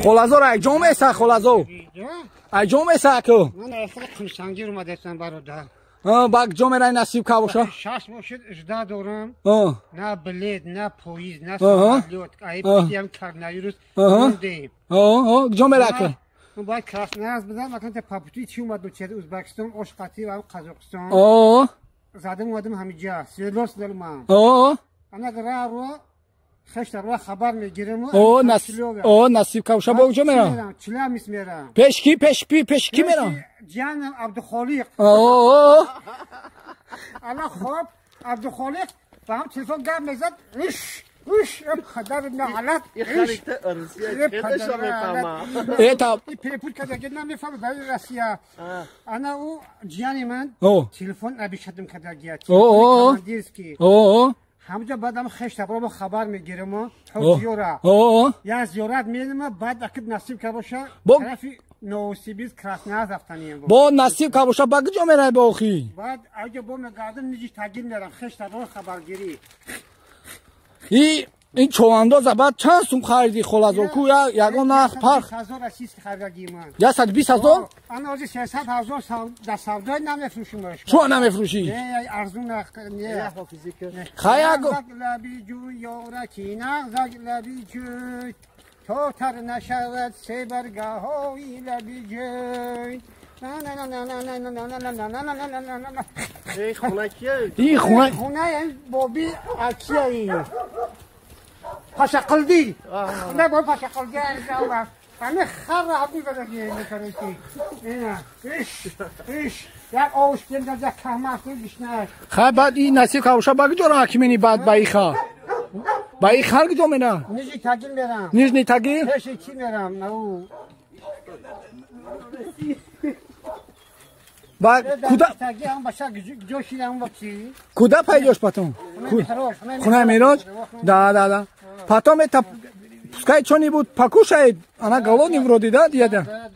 Холазор айҷон меса холазор. Айҷон меса ку. Ман ахир Қумсангир омадастам бародар. Ба ҷо мерай насиб ка боша? 6 моҳ шуд жда дорам. На билет, на поезд, на самолёт. Ай пиям коронавирус мондем. Ҷо мерай ку? Ман бояд Красноярск бизанам, акнун по пути чӣ омад через Ӯзбекистон, Ошқати ва Қазоқистон. Задам омадам ҳамиҷа. Свердловск дорам ман. Ана ра хешта ро хабар мегирам. О, насиб ка боша, бо ҷо мерам? Челябинск мерам. Пеш ки, пеш пи, пеш ки мерам? Ҷанам Абдухолиқ. Ана хоб Абдухолиқ ба ҳам телефон гап мезад. Иш, иш, падар наалат. Это перепут карда намефаҳмад барои Россия. Ана ӯ ҷияни ман телефон абишадим кардагия. Командирский. Ҳамҷа баъдам хештабро хабар мегирам зиёра. Я зиёрат мерам, баъд акид насиб ка боша тарафи Новосибирск, Красноярск рафтанием. Бо насиб ка боша ба куҷо мерай бо охи? Баъд аҷа бо мегардам Нижний Тагил мерам, хештабро хабаргирӣ. Ин човандоза баъд чанд сум хариди холазор? Ку ягон нарх фарқ? 100 российский харидагии ман. 120 000? Ана ҳозир 300 000 дар савдои намефурӯшимаш. Чӯ намефурӯшӣ? Не, арзун нарх не. Хаяго лаби ҷӯй ёраки нағзак лаби ҷӯй то тар нашавад се баргаҳои лаби ҷӯй. Эй хона кия? И хона хонаи боби акияи. Пашақилдӣ. Не бо пашақилдӣ ҳами хар ҳами бадаги мекарати. Ина иш иш як ош кенда як кахмас гишнаш. Хай баъд и насиб ка боша ба куҷо ра ки мени баъд ба иха? Ба и хар куҷо мера? Нижний Тагил мерам. Нижний Тагил? Пеши ки мерам? Ау. Ба куда? Куда пойдешь потом? Хуна Мироҷ? Да, да, да. Потом это пускай что-нибудь покушает, она голодный вроде, да, дядя?